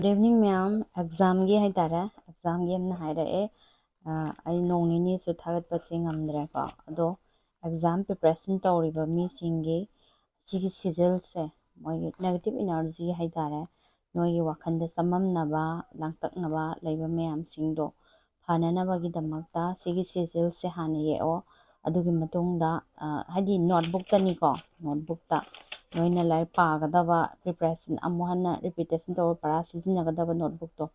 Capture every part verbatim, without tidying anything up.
Good evening, ꯃꯌꯥꯝ꯫ ꯑꯦꯛꯖꯥꯝꯒꯤ ꯍꯥꯏꯇꯥꯔꯦ, ꯑꯦꯛꯖꯥꯝꯒꯤ ꯑꯃꯅ ꯍꯥꯏꯔꯛꯑꯦ꯫ ꯑ, ꯑꯩ ꯅꯣꯡ ꯅꯤꯅꯤꯁꯨ ꯊꯥꯒꯠꯄꯁꯦ ꯉꯝꯗ꯭ꯔꯦꯀꯣ꯫ ꯑꯗꯣ ꯑꯦꯛꯖꯥꯝ ꯄ꯭ꯔꯤꯄꯦꯔꯦꯁꯟ ꯇꯧꯔꯤꯕ ꯃꯤꯁꯤꯡꯒꯤ ꯁꯤꯒꯤ ꯁꯤꯖꯤꯜꯁꯦ, ꯃꯣꯏꯒꯤ ꯅꯦꯒꯦꯇꯤꯞ ꯏꯅꯔꯖꯤ ꯍꯥꯏꯇꯥꯔꯦ, ꯅꯣꯏꯒꯤ ꯋꯥꯈꯜꯗ ꯆꯃꯝꯅꯕ, ꯂꯥꯡꯇꯛꯅꯕ ꯂꯩꯕ ꯃꯌꯥꯝꯁꯤꯡꯗꯣ ꯐꯅꯅꯕꯒꯤꯗꯃꯛꯇ ꯁꯤꯒꯤ ꯁꯤꯖꯤꯜꯁꯦ ꯍꯥꯟꯅ ꯌꯦꯛꯑꯣ꯫ ꯑꯗꯨꯒꯤ ꯃꯇꯨꯡꯗ, ꯑ, ꯍꯥꯏꯗꯤ ꯅꯣꯠꯕꯨꯛꯇꯅꯤꯀꯣ, ꯅꯣꯠꯕꯨꯛꯇ ꯅꯣꯏꯅ ꯂꯥꯏꯔꯤꯛ ꯄꯥꯒꯗꯕ, ꯄ꯭ꯔꯤꯄꯦꯔꯦꯁꯟ ꯑꯃꯨꯛ ꯍꯟꯅ ꯔꯤꯄꯤꯇꯦꯁꯟ ꯇꯧꯕ, ꯄꯔꯥ ꯁꯤꯖꯤꯟꯅꯒꯗꯕ ꯅꯣꯠꯕꯨꯛꯇꯣ,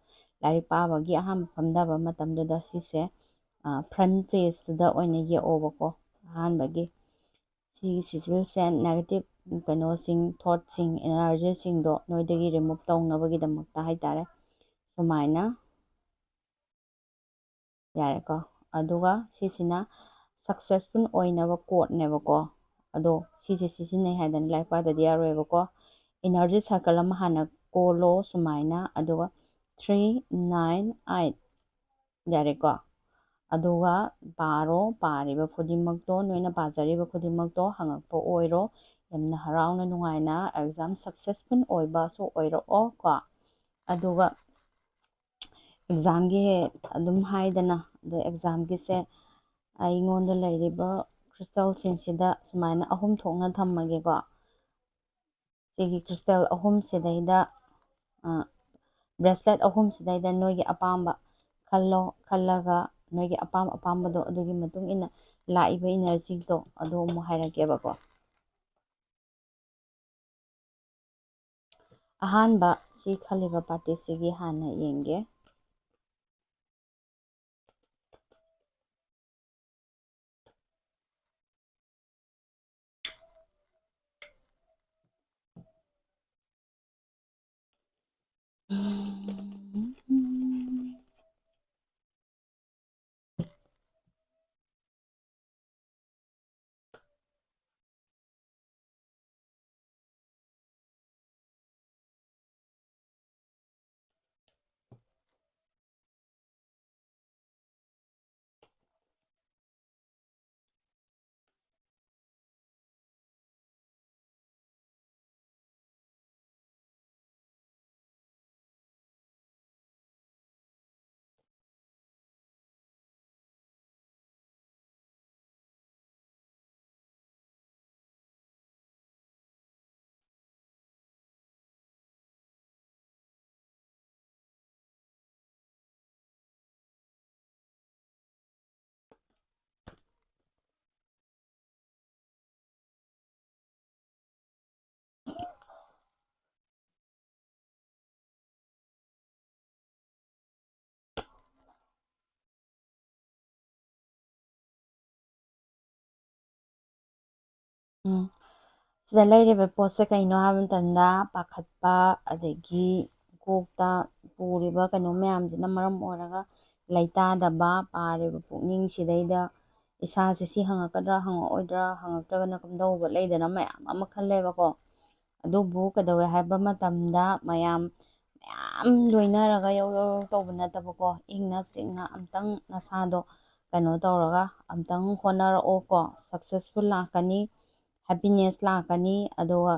ꯂꯥꯏꯔꯤꯛ ꯄꯥꯕꯒꯤ ꯑꯍꯥꯟꯕ ꯐꯝꯊꯕ ꯃꯇꯝꯗꯨꯗ ꯁꯤꯁꯦ, ꯑ, ꯐ꯭ꯔꯟ ꯄꯦꯖꯇꯨꯗ ꯑꯣꯏꯅ ꯌꯦꯛꯑꯣꯕꯀꯣ꯫ ꯑꯍꯥꯟꯕꯒꯤ ꯁꯤꯒꯤ ꯁꯤꯖꯤꯜꯁꯦ ꯅꯦꯒꯦꯇꯤꯞ ꯀꯩꯅꯣꯁꯤꯡ, ꯊꯣꯠꯁꯤꯡ, ꯏꯅꯔꯖꯤꯁꯤꯡꯗꯣ ꯅꯣꯏꯗꯒꯤ ꯔꯤꯃꯨꯚ ꯇꯧꯅꯕꯒꯤꯗꯃꯛꯇ ꯍꯥꯏꯇꯥꯔꯦ꯫ ꯁꯨꯃꯥꯏꯅ, ꯌꯥꯔꯦꯀꯣ꯫ ꯑꯗꯨꯒ ꯁꯤꯁꯤꯅ ꯁꯛꯁꯦꯁꯐꯨꯜ ꯑꯣꯏꯅꯕ ꯀꯣꯠꯅꯦꯕꯀꯣ꯫ ꯑꯗꯣ ꯁꯤꯁꯦ ꯁꯤꯖꯤꯟꯅꯩ ꯍꯥꯏꯗꯅ ꯂꯥꯏꯔꯤꯛ ꯄꯥꯗꯗꯤ ꯌꯥꯔꯣꯏꯕꯀꯣ꯫ ꯏꯅꯔꯖꯤ ꯁꯔꯀꯜ ꯑꯃ ꯍꯥꯟꯅ ꯀꯣꯜꯂꯣ ꯁꯨꯃꯥꯏꯅ, ꯑꯗꯨꯒ three nine eight, ꯌꯥꯔꯦꯀꯣ꯫ ꯑꯗꯨꯒ ꯄꯥꯔꯣ, ꯄꯥꯔꯤꯕ ꯈꯨꯗꯤꯡꯃꯛꯇꯣ, ꯅꯣꯏꯅ ꯄꯥꯖꯔꯤꯕ ꯈꯨꯗꯤꯡꯃꯛꯇꯣ ꯍꯪꯉꯛꯄ ꯑꯣꯏꯔꯣ꯫ ꯌꯥꯝꯅ ꯍꯔꯥꯎꯅ, ꯅꯨꯡꯉꯥꯏꯅ ꯑꯦꯛꯖꯥꯝ ꯁꯛꯁꯦꯁꯐꯨꯜ ꯑꯣꯏꯕꯁꯨ ꯑꯣꯏꯔꯛꯑꯣ ꯀꯣ꯫ ꯑꯗꯨꯒ ꯑꯦꯛꯖꯥꯝꯒꯤ ꯑꯗꯨꯝ ꯍꯥꯏꯗꯅ, ꯑꯗꯣ ꯑꯦꯛꯖꯥꯝꯒꯤꯁꯦ ꯑꯩꯉꯣꯟꯗ ꯂꯩꯔꯤꯕ ꯀ꯭ꯔꯤꯁꯇꯜꯁꯤꯡꯁꯤꯗ ꯁꯨꯃꯥꯏꯅ ꯑꯍꯨꯝ ꯊꯣꯛꯅ ꯊꯝꯃꯒꯦꯀꯣ꯫ ꯁꯤꯒꯤ ꯀ꯭ꯔꯤꯁꯇꯜ ꯑꯍꯨꯝꯁꯤꯗꯩꯗ, ꯑ, ꯕ꯭ꯔꯦꯁꯂꯦꯠ ꯑꯍꯨꯝꯁꯤꯗꯩꯗ ꯅꯣꯏꯒꯤ ꯑꯄꯥꯝꯕ ꯈꯜꯂꯣ, ꯈꯜꯂꯒ ꯅꯣꯏꯒꯤ ꯑꯄꯥꯝ ꯑꯄꯥꯝꯕꯗꯣ ꯑꯗꯨꯒꯤ ꯃꯇꯨꯡ ꯏꯟꯅ ꯂꯥꯛꯏꯕ ꯏꯅꯔꯖꯤꯗꯣ ꯑꯗꯨ ꯑꯃꯨꯛ ꯍꯥꯏꯔꯛꯀꯦꯕꯀꯣ꯫ ꯑꯍꯥꯟꯕ ꯁꯤ ꯈꯜꯂꯤꯕ ꯄꯥꯔꯇꯤꯁꯤꯒꯤ ꯍꯥꯟꯅ ꯌꯦꯡꯒꯦ꯫ ꯎꯝ, ꯁꯤꯗ ꯂꯩꯔꯤꯕ ꯄꯣꯠꯁꯦ ꯀꯩꯅꯣ ꯍꯥꯏꯕ ꯃꯇꯝꯗ, ꯄꯥꯈꯠꯄ, ꯑꯗꯒꯤ ꯀꯣꯛꯇ ꯄꯨꯔꯤꯕ ꯀꯩꯅꯣ ꯃꯌꯥꯝꯁꯤꯅ ꯃꯔꯝ ꯑꯣꯏꯔꯒ ꯂꯩꯇꯥꯗꯕ, ꯄꯥꯔꯤꯕ ꯄꯨꯛꯅꯤꯡꯁꯤꯗꯩꯗ ꯏꯁꯥꯁꯦ ꯁꯤ ꯍꯪꯉꯛꯀꯗ꯭ꯔꯥ, ꯍꯪꯉꯛꯑꯣꯏꯗ꯭ꯔꯥ, ꯍꯪꯉꯛꯇ꯭ꯔꯒꯅ ꯀꯝꯗꯧꯕ, ꯂꯩꯗꯅ ꯃꯌꯥꯝ ꯑꯃ ꯈꯜꯂꯦꯕꯀꯣ꯫ ꯑꯗꯨꯕꯨ ꯀꯩꯗꯧꯋꯦ ꯍꯥꯏꯕ ꯃꯇꯝꯗ, ꯃꯌꯥꯝ ꯃꯌꯥꯝ ꯂꯣꯏꯅꯔꯒ ꯌꯧ ꯌꯧ ꯌꯧ ꯇꯧꯕ ꯅꯠꯇꯕꯀꯣ, ꯏꯪꯅ ꯆꯤꯛꯅ ꯑꯝꯇꯪ ꯅꯁꯥꯗꯣ ꯀꯩꯅꯣ ꯇꯧꯔꯒ ꯑꯝꯇꯪ ꯍꯣꯠꯅꯔꯛꯑꯣꯀꯣ꯫ Successful ꯂꯥꯛꯀꯅꯤ, happiness ꯂꯥꯛꯀꯅꯤ꯫ ꯑꯗꯨꯒ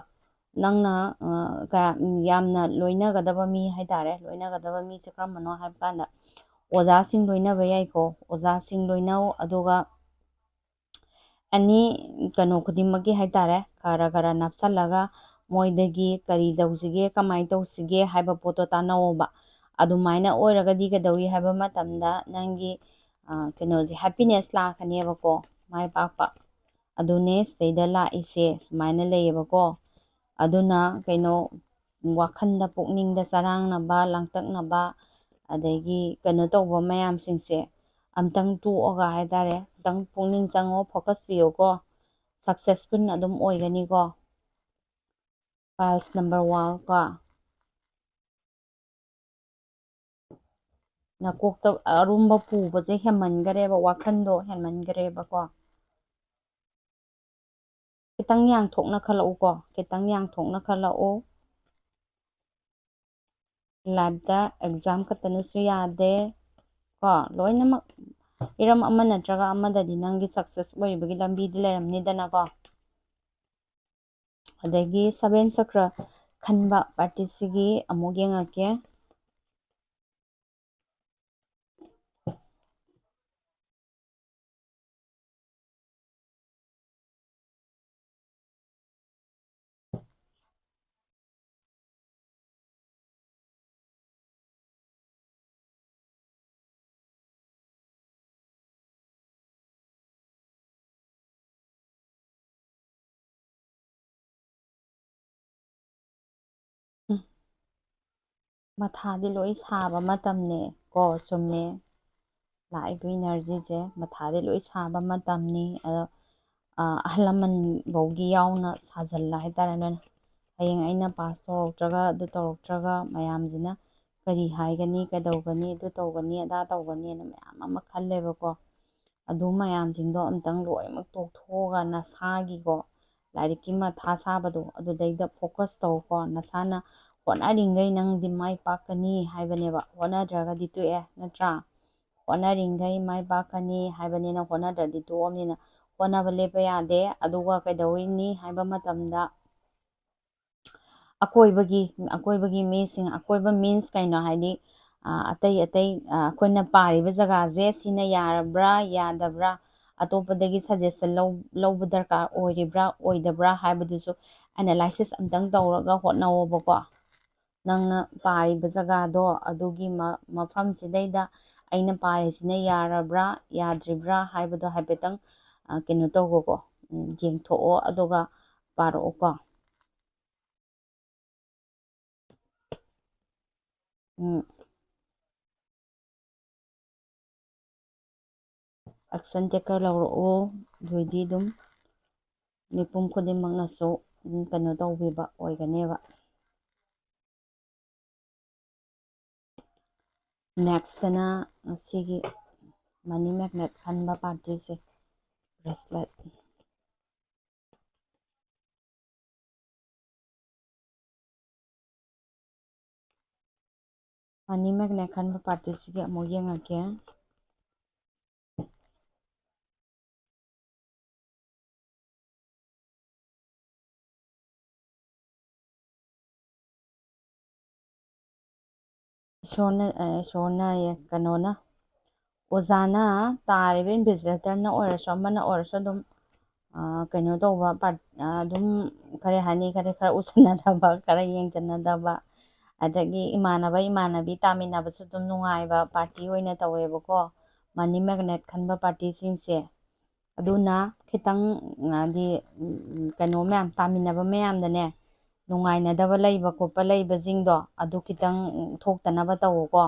ꯅꯪꯅ, ꯑ, ꯀꯌꯥ-, ꯌꯥꯝꯅ ꯂꯣꯏꯅꯒꯗꯕ ꯃꯤ ꯍꯥꯏ ꯇꯥꯔꯦ, ꯂꯣꯏꯅꯒꯗꯕ ꯃꯤꯁꯦ ꯀꯔꯝꯕꯅꯣ ꯍꯥꯏꯕ ꯀꯥꯟꯗ, ꯑꯣꯖꯥꯁꯤꯡ ꯂꯣꯏꯅꯕ ꯌꯥꯏꯀꯣ, ꯑꯣꯖꯥꯁꯤꯡ ꯂꯣꯏꯅꯧ꯫ ꯑꯗꯨꯒ ꯑꯦꯅꯤ ꯀꯩꯅꯣ ꯈꯨꯗꯤꯡꯃꯛꯀꯤ ꯍꯥꯏ ꯇꯥꯔꯦ, ꯈꯔ ꯈꯔ ꯅꯞꯁꯜꯂꯒ ꯃꯣꯏꯗꯒꯤ ꯀꯔꯤ ꯂꯧꯁꯤꯒꯦ, ꯀꯃꯥꯏꯅ ꯇꯧꯁꯤꯒꯦ ꯍꯥꯏꯕ ꯄꯣꯠꯇꯣ ꯇꯥꯟꯅꯧꯑꯣꯕ꯫ ꯑꯗꯨꯃꯥꯏꯅ ꯑꯣꯏꯔꯒꯗꯤ ꯀꯩꯗꯧꯏ ꯍꯥꯏꯕ ꯃꯇꯝꯗ ꯅꯪꯒꯤ, ꯑ, ꯀꯩꯅꯣꯁꯦ, happiness ꯂꯥꯛꯀꯅꯦꯕꯀꯣ, ꯃꯥꯏ ꯄꯥꯛꯄ꯫ ꯑꯗꯨꯅꯦ ꯁꯤꯗꯩꯗ ꯂꯥꯛꯏꯁꯦ, ꯁꯨꯃꯥꯏꯅ ꯂꯩꯌꯦꯕꯀꯣ꯫ ꯑꯗꯨꯅ ꯀꯩꯅꯣ, ꯋꯥꯈꯜꯗ, ꯄꯨꯛꯅꯤꯡꯗ ꯆꯔꯥꯡꯅꯕ, ꯂꯥꯡꯇꯛꯅꯕ, ꯑꯗꯒꯤ ꯀꯩꯅꯣ ꯇꯧꯕ ꯃꯌꯥꯝꯁꯤꯡꯁꯦ ꯑꯝꯇꯪ ꯇꯣꯛꯑꯒ ꯍꯥꯏ ꯇꯥꯔꯦ, ꯑꯝꯇꯪ ꯄꯨꯛꯅꯤꯡ ꯆꯪꯉꯣ, focus ꯄꯤꯌꯣꯀꯣ꯫ Successful ꯑꯗꯨꯝ ꯑꯣꯏꯒꯅꯤꯀꯣ꯫ Piles number one ꯀꯣ꯫ ꯅꯀꯣꯛꯇ ꯑꯔꯨꯝꯕ ꯄꯨꯕꯁꯦ ꯍꯦꯟꯃꯟꯈꯔꯦꯕ, ꯋꯥꯈꯜꯗꯣ ꯍꯦꯟꯃꯟꯈꯔꯦꯕꯀꯣ꯫ ꯈꯤꯇꯪ ꯌꯥꯡꯊꯣꯛꯅ ꯈꯜꯂꯛꯎꯀꯣ, ꯈꯤꯇꯪ ꯌꯥꯡꯊꯣꯛꯅ ꯈꯜꯂꯛꯎ꯫ Lifeꯇ exam ꯈꯛꯇꯅꯁꯨ ꯌꯥꯗꯦ ꯀꯣ, ꯂꯣꯏꯅꯃꯛ ꯍꯤꯔꯝ ꯑꯃ ꯅꯠꯇ꯭ꯔꯒ ꯑꯃꯗꯗꯤ ꯅꯪꯒꯤ success ꯑꯣꯏꯕꯒꯤ ꯂꯝꯕꯤꯗꯤ ꯂꯩꯔꯝꯅꯤꯗꯅꯀꯣ꯫ ꯑꯗꯒꯤ seven ꯆꯀ꯭ꯔ ꯈꯟꯕ partyꯁꯤꯒꯤ ꯑꯃꯨꯛ ꯌꯦꯡꯉꯛꯀꯦ꯫ ꯎꯝ꯫ ꯃꯊꯥꯗꯤ ꯂꯣꯏ ꯁꯥꯕ ꯃꯇꯝꯅꯦ ꯀꯣ, ꯆꯨꯝꯃꯦ꯫ ꯂꯥꯛꯏꯕ energyꯁꯦ ꯃꯊꯥꯗꯤ ꯂꯣꯏ ꯁꯥꯕ ꯃꯇꯝꯅꯤ꯫ ꯑꯗꯣ ꯑꯍꯜ ꯂꯃꯟꯐꯧꯒꯤ ꯌꯥꯎꯅ ꯁꯥꯖꯜꯂ ꯍꯥꯏꯇꯥꯔꯦ꯫ ꯅꯣꯏꯅ ꯍꯌꯦꯡ ꯑꯩꯅ ꯄꯥꯁ ꯇꯧꯔꯛꯇ꯭ꯔꯒ, ꯑꯗꯨ ꯇꯧꯔꯛꯇ꯭ꯔꯒ ꯃꯌꯥꯝꯁꯤꯅ ꯀꯔꯤ ꯍꯥꯏꯒꯅꯤ, ꯀꯩꯗꯧꯒꯅꯤ, ꯑꯗꯨ ꯇꯧꯒꯅꯤ, ꯑꯗꯥ ꯇꯧꯒꯅꯤꯅ ꯃꯌꯥꯝ ꯑꯃ ꯈꯜꯂꯦꯕꯀꯣ꯫ ꯑꯗꯨ ꯃꯌꯥꯝꯁꯤꯡꯗꯣ ꯑꯝꯇꯪ ꯂꯣꯏꯅꯃꯛ ꯇꯣꯛꯊꯣꯛꯑꯒ ꯅꯁꯥꯒꯤꯀꯣ, ꯂꯥꯏꯔꯤꯛꯀꯤ ꯃꯊꯥ ꯁꯥꯕꯗꯣ ꯑꯗꯨꯗꯩꯗ ꯐꯣꯀꯁ ꯇꯧꯀꯣ꯫ ꯅꯁꯥꯅ ꯍꯣꯠꯅꯔꯤꯉꯩ ꯅꯪꯗꯤ ꯃꯥꯏ ꯄꯥꯛꯀꯅꯤ ꯍꯥꯏꯕꯅꯦꯕ꯫ ꯍꯣꯠꯅꯗ꯭ꯔꯒꯗꯤ ꯇꯣꯛꯑꯦ, ꯅꯠꯇ꯭ꯔꯥ? ꯍꯣꯠꯅꯔꯤꯉꯩ ꯃꯥꯏ ꯄꯥꯛꯀꯅꯤ ꯍꯥꯏꯕꯅꯤꯅ, ꯍꯣꯠꯅꯗ꯭ꯔꯗꯤ ꯇꯣꯛꯑꯕꯅꯤꯅ ꯍꯣꯠꯅꯕ ꯂꯦꯞꯄ ꯌꯥꯗꯦ꯫ ꯑꯗꯨꯒ ꯀꯩꯗꯧꯔꯤꯅꯤ ꯍꯥꯏꯕ ꯃꯇꯝꯗ, ꯑꯀꯣꯏꯕꯒꯤ, ꯑꯀꯣꯏꯕꯒꯤ ꯃꯤꯁꯤꯡ, ꯑꯀꯣꯏꯕ ꯃꯤꯟꯁ ꯀꯩꯅꯣ ꯍꯥꯏꯗꯤ, ꯑ, ꯑꯇꯩ ꯑꯇꯩ, ꯑ, ꯑꯩꯈꯣꯏꯅ ꯄꯥꯔꯤꯕ ꯖꯒꯥꯁꯦ ꯁꯤꯅ ꯌꯥꯔꯕ꯭ꯔꯥ, ꯌꯥꯗꯕ꯭ꯔꯥ, ꯑꯇꯣꯞꯄꯗꯒꯤ ꯁꯖꯦꯁꯟ ꯂꯧ-, ꯂꯧꯕ ꯗꯔꯀꯥꯔ ꯑꯣꯏꯔꯤꯕ꯭ꯔꯥ, ꯑꯣꯏꯗꯕ꯭ꯔꯥ ꯍꯥꯏꯕꯗꯨꯁꯨ ꯑꯦꯅꯥꯂꯥꯏꯁꯤꯁ ꯑꯝꯇꯪ ꯇꯧꯔꯒ ꯍꯣꯠꯅꯧꯑꯣꯕꯀꯣ꯫ ꯅꯪꯅ ꯄꯥꯔꯤꯕ ꯖꯒꯥꯗꯣ, ꯑꯗꯨꯒꯤ ꯃ-, ꯃꯐꯝꯁꯤꯗꯩꯗ ꯑꯩꯅ ꯄꯥꯔꯤꯁꯤꯅ ꯌꯥꯔꯕ꯭ꯔꯥ, ꯌꯥꯗ꯭ꯔꯤꯕ꯭ꯔꯥ ꯍꯥꯏꯕꯗꯣ ꯍꯥꯏꯐꯦꯠꯇꯪ, ꯑ, ꯀꯩꯅꯣ ꯇꯧꯒꯣꯀꯣ, ꯎꯝ, ꯌꯦꯡꯊꯣꯛꯑꯣ, ꯑꯗꯨꯒ ꯄꯥꯔꯛꯑꯣꯀꯣ꯫ ꯎꯝ꯫ ꯑꯦꯛꯁꯟ ꯇꯦꯀꯔ ꯂꯧꯔꯛꯑꯣ꯫ ꯑꯗꯨꯏꯗꯤ ꯑꯗꯨꯝ ꯃꯤꯄꯨꯝ ꯈꯨꯗꯤꯡꯃꯛꯅꯁꯨ ꯑꯗꯨꯝ ꯀꯩꯅꯣ ꯇꯧꯕꯤꯕ ꯑꯣꯏꯒꯅꯦꯕ꯫ ꯅꯦꯛꯁꯇꯅ ꯉꯁꯤꯒꯤ ꯃꯅꯤ ꯃꯦꯒꯅꯦꯠ ꯈꯟꯕ ꯄꯥꯔꯇꯤꯁꯦ, ꯕ꯭ꯔꯦꯁꯂꯦꯠ꯫ ꯃꯅꯤ ꯃꯦꯒꯅꯦꯠ ꯈꯟꯕ ꯄꯥꯔꯇꯤꯁꯤꯒꯤ ꯑꯃꯨꯛ ꯌꯦꯡꯉꯛꯀꯦ꯫ ꯏꯁꯣꯔꯅ, ꯑ, ꯏꯁꯣꯔꯅ ꯌꯦ-, ꯀꯩꯅꯣꯅ, ꯑꯣꯖꯥꯅ ꯇꯥꯔꯤꯕ ꯏꯟꯚꯤꯖꯤꯂꯦꯇꯔꯅ ꯑꯣꯏꯔꯁꯨ, ꯑꯃꯅ ꯑꯣꯏꯔꯁꯨ ꯑꯗꯨꯝ, ꯑ, ꯀꯩꯅꯣ ꯇꯧꯕ ꯄꯥꯔ-, ꯑ, ꯑꯗꯨꯝ ꯀꯔꯤ ꯍꯥꯏꯅꯤ, ꯈꯔ, ꯈꯔ ꯎꯁꯟꯅꯗꯕ, ꯈꯔ ꯌꯦꯡꯁꯟꯅꯗꯕ, ꯑꯗꯒꯤ ꯏꯃꯥꯟꯅꯕ ꯏꯃꯥꯟꯅꯕꯤ ꯇꯥꯃꯤꯟꯅꯕꯁꯨ ꯑꯗꯨꯝ ꯅꯨꯡꯉꯥꯏꯕ ꯄꯥꯔꯇꯤ ꯑꯣꯏꯅ ꯇꯧꯋꯦꯕꯀꯣ, ꯃꯅꯤ ꯃꯦꯒꯅꯦꯠ ꯈꯟꯕ ꯄꯥꯔꯇꯤꯁꯤꯡꯁꯦ꯫ ꯑꯗꯨꯅ ꯈꯤꯇꯪ, ꯍꯥꯏꯗꯤ, ꯎꯝ, ꯀꯩꯅꯣ ꯃꯌꯥꯝ, ꯇꯥꯃꯤꯟꯅꯕ ꯃꯌꯥꯝꯗꯅꯦ, ꯅꯨꯡꯉꯥꯏꯅꯗꯕ ꯂꯩꯕ ꯈꯣꯠꯄ ꯂꯩꯕꯁꯤꯡꯗꯣ, ꯑꯗꯨ ꯈꯤꯇꯪ, ꯎꯝ, ꯊꯣꯛꯇꯅꯕ ꯇꯧꯋꯣꯀꯣ꯫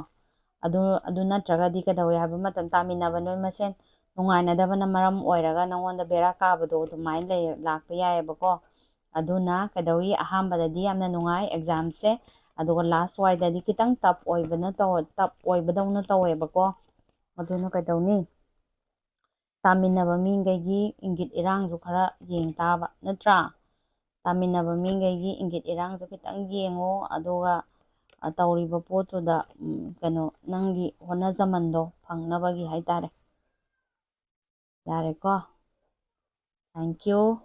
ꯑꯗꯨ, ꯑꯗꯨ ꯅꯠꯇ꯭ꯔꯒꯗꯤ ꯀꯩꯗꯧꯋꯦ ꯍꯥꯏꯕ ꯃꯇꯝ, ꯇꯥꯃꯤꯟꯅꯕ ꯅꯣꯏ ꯃꯁꯦꯟ ꯅꯨꯡꯉꯥꯏꯅꯗꯕꯅ ꯃꯔꯝ ꯑꯣꯏꯔꯒ ꯅꯪꯉꯣꯟꯗ ꯕꯦꯔꯥ ꯀꯥꯕꯗꯣ ꯑꯗꯨꯃꯥꯏꯅ ꯂꯩ ꯂꯥꯛꯄ ꯌꯥꯏꯑꯕꯀꯣ꯫ ꯑꯗꯨꯅ ꯀꯩꯗꯧꯏ, ꯑꯍꯥꯟꯕꯗꯗꯤ ꯌꯥꯝꯅ ꯅꯨꯡꯉꯥꯏ ꯑꯦꯛꯖꯥꯝꯁꯦ, ꯑꯗꯨꯒ ꯂꯥꯁ ꯋꯥꯏꯗꯗꯤ ꯈꯤꯇꯪ ꯇꯞ ꯑꯣꯏꯕꯅ ꯇꯧ ꯇꯞ ꯑꯣꯏꯕꯗꯧꯅ ꯇꯧꯋꯦꯕꯀꯣ꯫ ꯑꯗꯨꯅ ꯀꯩꯗꯧꯅꯤ, ꯇꯥꯃꯤꯟꯅꯕ ꯃꯤꯈꯩꯒꯤ ꯏꯪꯒꯤꯠ ꯏꯔꯥꯡꯁꯨ ꯈꯔ ꯌꯦꯡ ꯇꯥꯕ ꯅꯠꯇ꯭ꯔꯥ? ꯇꯥꯃꯤꯟꯅꯕ ꯃꯤꯈꯩꯒꯤ ꯏꯪꯒꯤꯠ ꯏꯔꯥꯡꯁꯨ ꯈꯤꯇꯪ ꯌꯦꯡꯉꯣ, ꯑꯗꯨꯒ ꯇꯧꯔꯤꯕ ꯄꯣꯠꯇꯨꯗ ꯀꯩꯅꯣ, ꯅꯪꯒꯤ ꯍꯣꯠꯅꯖꯃꯟꯗꯣ ꯐꯪꯅꯕꯒꯤ ꯍꯥꯏꯇꯥꯔꯦ꯫ ꯌꯥꯔꯦꯀꯣ? Thank you.